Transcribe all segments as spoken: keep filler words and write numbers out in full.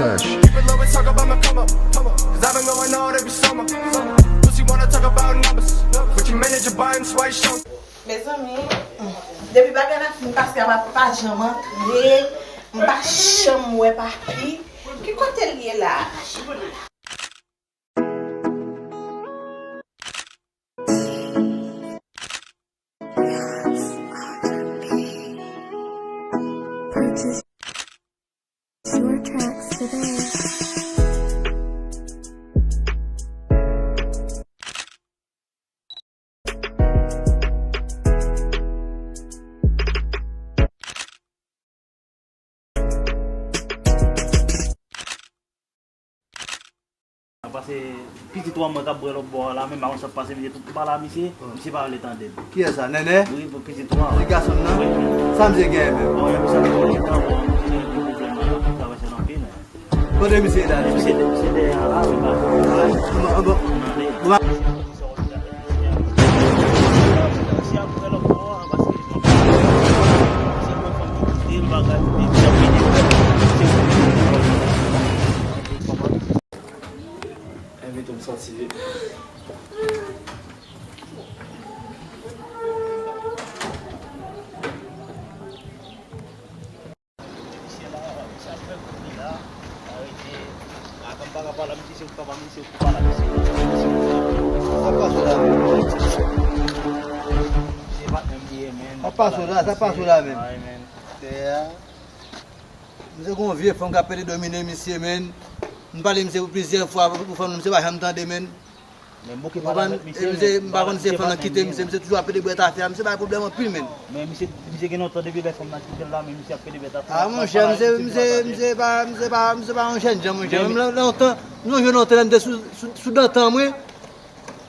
People always talk about my come up, come up, 'cause I've been going hard every summer. Pussy wanna talk about numbers, but you manage your buying, that's why you show. Mezanmi, depi bagay la fin pase a, m pa janm antre, m pa janm wè papi. Ki kote l ye la? Purchase your tracks today. Paske pitit wa mwen k ap bwè lòt bò a la, men m pa konn sa k pase, misye tout pale a misye, misye pa vle tande m. Kiyès sa, Nènè? Wi, pou pitit wa. Se gason m nan? Wi. Sa misye genyen menm? Bon, men pou sa, misye gen pwoblèm la, li travèse l anpil. Kote misye ye la? Misye, misye dèyè a la, wi, pa. Bon, bon. Bon. Envite m santi. Misye la, misye ap fè kout li la, arete. Atann pa ka pale a misye, se ou ki pa pale a misye, ou ki pale a misye. Sa pa sou la. Misye pa t menm li ye, men. Sa pa sou la, sa pa sou la, men. Ay, men. Misye gon vye fanm k ap pede domine misye, men. M pale misye pou plizyè fwa, pou fanm nan, misye pa janm tande, men. Men m bouke pale avèk misye, men m pa konn si se fanm nan kite misye, misye toujou ap pede bwè tafya, misye bay pwoblèm anpil, men. Men misye, misye gen lontan depi lè fanm nan kite l la, men misye ap pede bwè tafya. Ah, monchè, misye, misye, misye pa, misye pa, misye pa yon jènjan, monchè. Menm lè, lontan, m sonje lontan lè m te sou, sou, sou dantan mwen,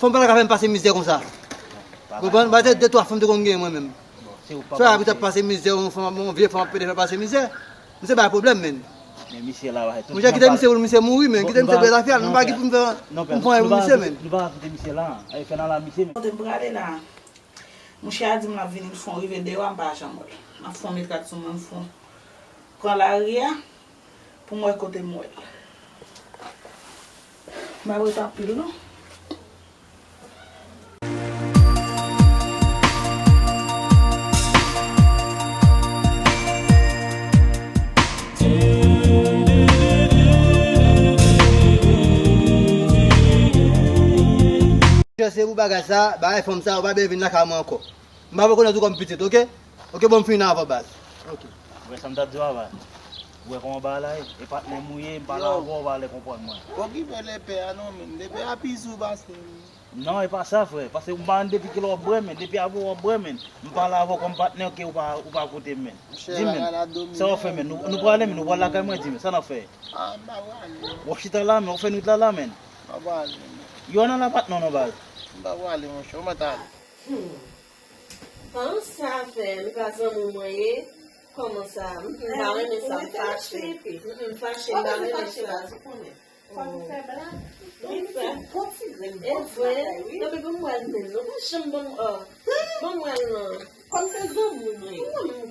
fanm pa ta ka fè m pase mizè konsa. Konprann? Ba te de twa fanm te konn gen mwen menm. Sa ap ap pase mizè, yon fanm, yon vye fanm ap pede fè pase mizè. Misye bay pwoblèm, men. Men misye la, monchè, kite misye pou misye mouri, men. Kite misye bwè tafya l. Nou pa gen pou m fè, pou m fè anyen pou misye, men. Nou pa kite misye la. Fè nan la misye, men. Kote m prale la? Monchè a di m l ap vini, l fon rive deyò a, m pa janm wè l. M ap fon met kat sou mwen, m fon pran lari a pou m wè kote m wè l. M ap ret anpil, non. Se pou bagay sa, bagay fanm sa, ou pa bezwen vin lakay mwen ankò. M pa rekonèt ou kòm pitit, oke? Oke, bon, m fini avè w, baz. Oke. Ou wè sa m t ap di w a, baz? Ou wè kòman bagay la ye? E patnè m ou ye, m pale avè w, ou pa vle konprann mwen. Okipe lepè a non, men. Lepè a pi sou pase m. Non, e pa sa, frè. Paske m pa konn depi kilè w ap bwè, men. Depi apre w ap bwè, men. M pale avè w kòm patnè, oke, ou pa, ou pa koute m, men. Di, men. Sa w ap fè, men? Nou, nou prale, men. Nou pral lakay mwen, di, men. Sa n ap fè? Ah, m pa prale. W ap chita la, men. W ap fè nwit la la, men. M pa prale, men. Yo nan la patnè w non, baz. M pa prale, monchè. Ou mèt ale. Hmm. Kòman sa fè? Li pa zanmi w mwen ye? Kòman sa? M, m pa renmen sa, m fache. Mm, m fache, m pa renmen sa. Fò nou fè blag. Wi, frè. Bon ti grenn, bon ti bagay, wi. Epi bon mwen menm, non, pa janm bon, oh. Bon mwen non. Kòm se zanmi mwen.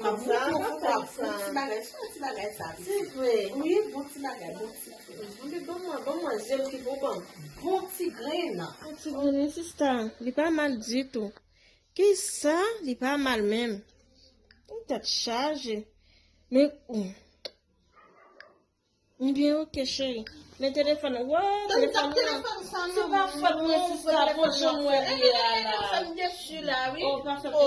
Kòm sa, pa fè sa. Bon ti bagay, se yon ti bagay sa. Se vre. Wi, bon ti bagay, bon ti grenn. Epi bon mwen, bon mwen, je m ki pou bon. Bon ti grenn. Bon ti grenn, wi, sista. Li pa mal ditou. Kisa? Li pa mal menm. Yon tèt chaje. Men, ou. Ebyen, oke, cheri. Men telefòn nan. Wo, telefòn nan. Se pa fòt mwen, sista, bon jan mwen ye a la. Fè m desi la, wi. Oh, pa fè m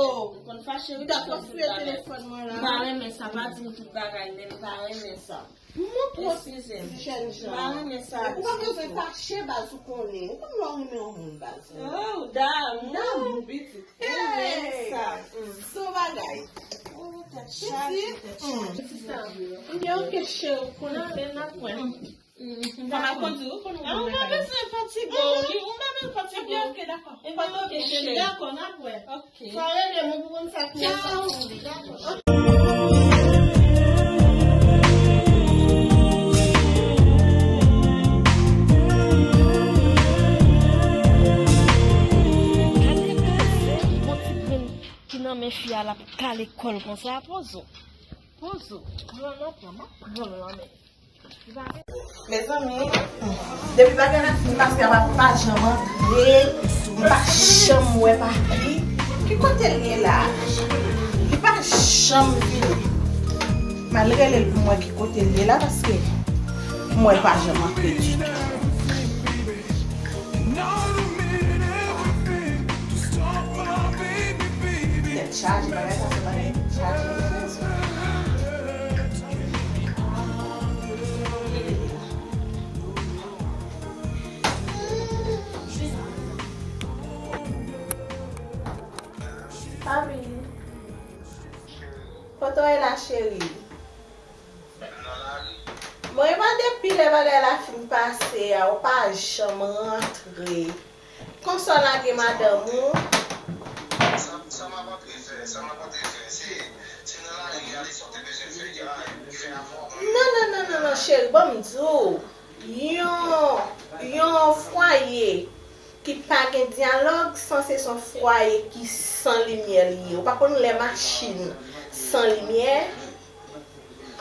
konn fache, wi, pa fè m tout bagay. M pa renmen sa, pa di m tout bagay, men m pa renmen sa. Mwen twò jèn jan. Eskize m. Ou pa bezwen fache, baz, ou konnen. Ou konn lè w renmen yon moun, baz. Oh, damou. Damou, pitit. Ou renmen sa. Se yon bagay. Oh, tèt chaje, tèt chaje. Ebyen, oke, cheri, ou konnen. N ap wè. Kòman kondi, ou konn ou pa bezwen fatige w, ou pa bezwen fatige w. Ebyen, oke, dakò. Ebyen, oke, cheri. Dakò, n ap wè. Oke. Sa rele mwen pou konn sa ki Gade, gade, bon ti grenn ki nan men fi a, l ap kale kò l konsa, pozo. Pozo. Pran nan pran, m ap pran nan men. Mezanmi, depi bagay la fin pase a, pa, pa janm antre, m pa janm wè papi. Ki kote l ye la? Li pa janm vini. M al rele l pou m wè ki kote l ye la, paske m wè l pa janm antre ditou. Tèt chaje, bagay sa se bagay tèt chaje. Papi, kote w ye la, cheri? Mwen, depi lè bagay la fin pase a, ou pa janm rantre. Konsa w lage madanm ou. Sa, sa m ap antre fè, sa m ap antre fè, se, se nan lari ale sa w te bezwen fè, ki fè avè w. Non, non, non, non, non, cheri, ban m di w. Yon, yon fwaye ki pa gen dyalòg sanse se yon fwaye ki san limyè li ye. Ou pa konn lè machin san limyè?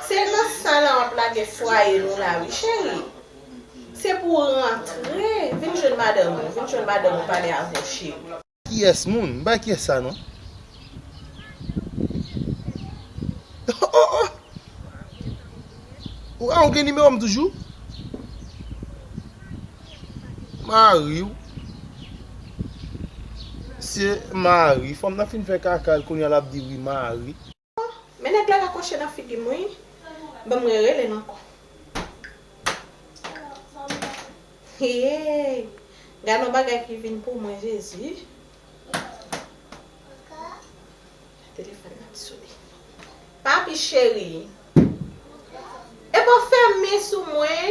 Se nan sa la w ap lage fwaye nou la wi, cheri. Se pou w rantre, vin jwenn madanm ou, vin jwenn madanm ou pale avè w, cheri. Kiyès moun? M pa kiyès sa non. Oh, oh, oh. Ou a, ou gen nimewo m toujou? Mari w. Se mari. Fanm nan fin fè kaka l, kounye a l ap di wi mari. Men nèg la rakwoche nan figi m wi. Ban mwen rele l ankò. Hey! Gade yon bagay ki vin pou mwen, Jezi. Telefòn nan sone. Papi cheri. Epa w fèmen sou mwen.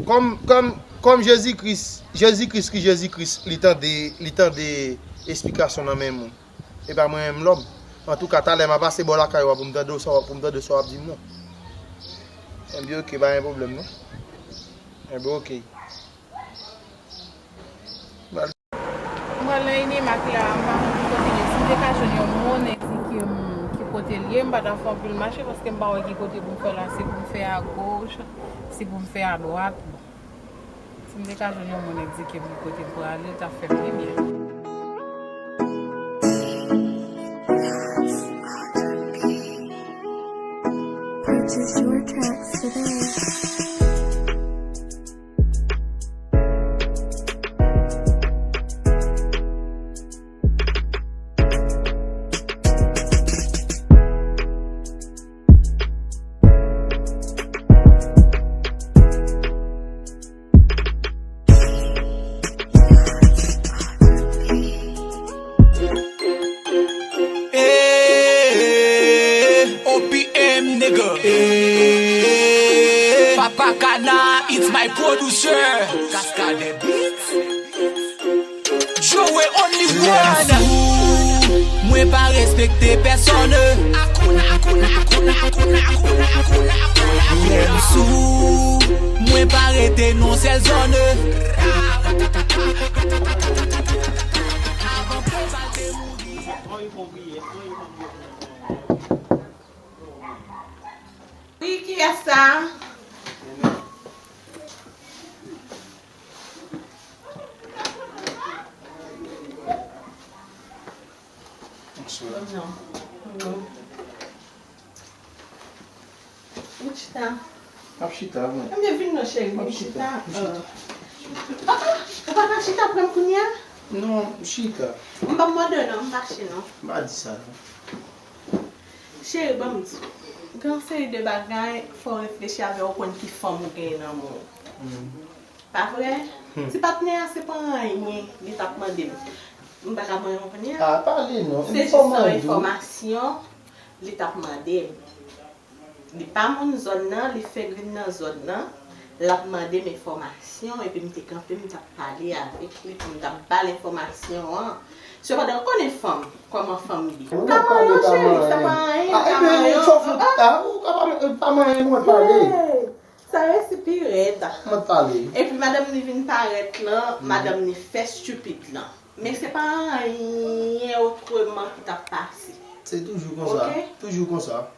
Kòm, kòm, kòm Jezi Kris, Jezi Kris ki Jezi Kris, li tande, li tande esplikasyon nan menm ou. E pa mwen menm lòm. Antouka, talè m a pase bò lakay ou a pou m tande sa, pou m tande sa w ap di m nan. Enben, oke, pa gen pwoblèm, non. Enben, oke. M pral nan Unimaq la, m pa konn ki kote l ye. Si m te ka jwenn yon moun endike m ki kote l ye, m pa ta fè anpil mache paske m pa wè ki kote pou m fè la. Se pou m fè agoch, se pou m fè adwat. Si m te ka jwenn yon moun endike m ki kote m prale, l t ap fè m pi byen. Purchase your tracks today. Eh, O P M, nigga. Eh, Papa Kana, it's my producer. Cascade Beats. Joe only one. Lè m sou, mwen pa respekte pèsonn. Lè m sou, mwen pa rete nan sèl zòn. Wi, kiyès sa? Bonswa. Bonswa. Vin chita. M ap chita, mwen. Ebyen, vin non, cheri, vin chita. M ap chita. Ah, ah, ou pa ka chita pran m kounye a? Non, m chita. M pa mòde non, m mache non. M pa di sa non. Cheri, ban m di w. Gen yon seri de bagay, fò w reflechi avè w, konn ki fanm ou genyen nan men w. Mm. Pa vre? Hmm. Ti patnè a, se pa anyen li t ap mande m. M pa ka ban w kounye a. Ah, pale non. Se jis yon enfòmasyon li t ap mande m. Li pa moun zòn nan, li fè grenn nan zòn nan. L ap mande m enfòmasyon, epi m te kanpe, m t ap pale avèk li, pou m t ap ba l enfòmasyon an. Sepandan, ou konnen fanm, kòman fanm ye. Ou ka manyen, cheri, sa pa anyen, ou ka manyen. Ah, ebyen, ou ka manyen, ou pa manyen, mwen pale. Hey! Sa resi pi rèd. Mwen pale. Epi madanm ni vin parèt lan, madanm ni fè stupid lan. Men se pa anyen otreman ki t ap pase. Se toujou konsa. Ok? Toujou konsa.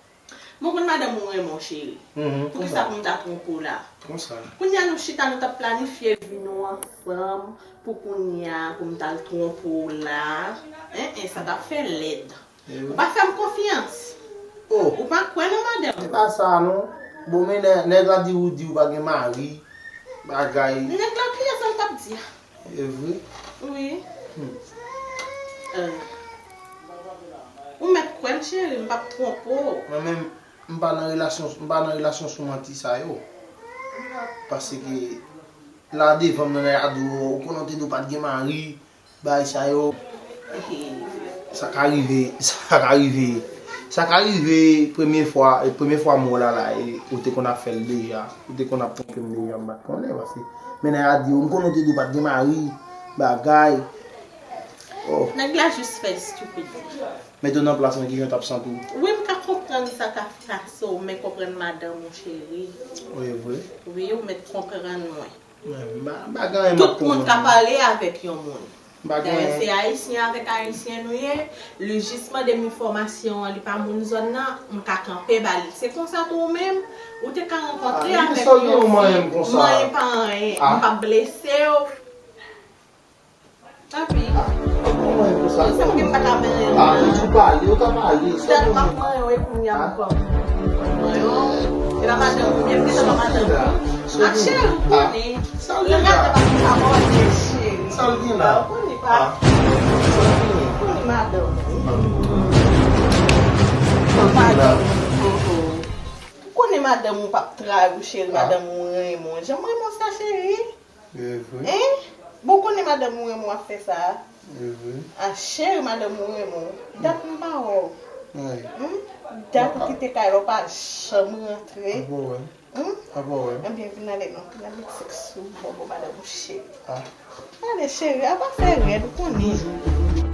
Mwen konn madanm ou renmen w, cheri. Poukisa pou m ta twonpe w la? Konsa. Kounye a nou chita, nou t ap planifye vi nou ansanm pou kounye a, pou m t al twonpe w la. En, en, sa t ap fè lèd. Ou pa fè m konfyans. Ou pa kwè nan madanm. Se pa sa non. Bon, men nè- nèg la di ou di ou pa gen mari. Bagay. Nèg la, kiyès sa l t ap di a? E vre? Wi. Ou mèt kwè m, cheri, m p ap twonpe w. Mwen menm, m pa nan relasyon, m pa nan relasyon sou manti sa yo. Paske la devan m nan nèg la di w, ou konnen w te di w pa t gen mari, bagay sa yo. Sa ka rive, sa ka rive. Sa ka rive premye fwa, e premye fwa m wè w la la, e ou te konn ap fè l deja, ou te konn ap twonpe m deja, m pa t konnen, paske men nèg la di w, m konnen w te di w pa t gen mari, bagay. Oh. Nèg la jis fè estipid. Mete w nan plas mwen, kijan w t ap santi w? Wi, m ka konprann sa k ap pase w, men konprann madanm ou, cheri. Wi, vre. Wi, ou mèt konprann mwen. Mwen, m pa, m pa gen anyen m ap konprann. Tout moun ka pale avèk yon moun. M pa gen Dayè, anyen. Se ayisyen avèk ayisyen nou ye. Li jis mande m enfòmasyon an, li pa moun zòn nan, m ka kanpe ba li. Se konsa tou ou menm, ou te ka rankontre avèk yon fi, manyen pa anyen, m p ap blese w. Tanpri. Ou sanm gen m pa ka manyen w. Ah, ou di w pale, ou ka pale. Sèl m ap manyen w e kounye a m pran. Manyen w. E pa madanm ou, byen, se pa madanm ou. Ah, cheri, ou konnen. Sa l gen la? Sa l gen la? Ou konnen pa. Ou konnen madanm ou. Madanm ou. Ou konnen madanm ou p ap trayi w, cheri, madanm ou renmen w. Jan m renmen w sa, cheri. Hein? Bon, ou konnen madanm ou renmen w ap fè sa a. Ah, cheri, madanm ou renmen w. Dat m pa wè w. Hmm? Dat ou kite kay la, ou pa janm rantre. Hmm? Ebyen, vin ale non. Vin al met sèks sou bòbò madanm ou, cheri. Ale, cheri, a pa fè rèd, ou konnen.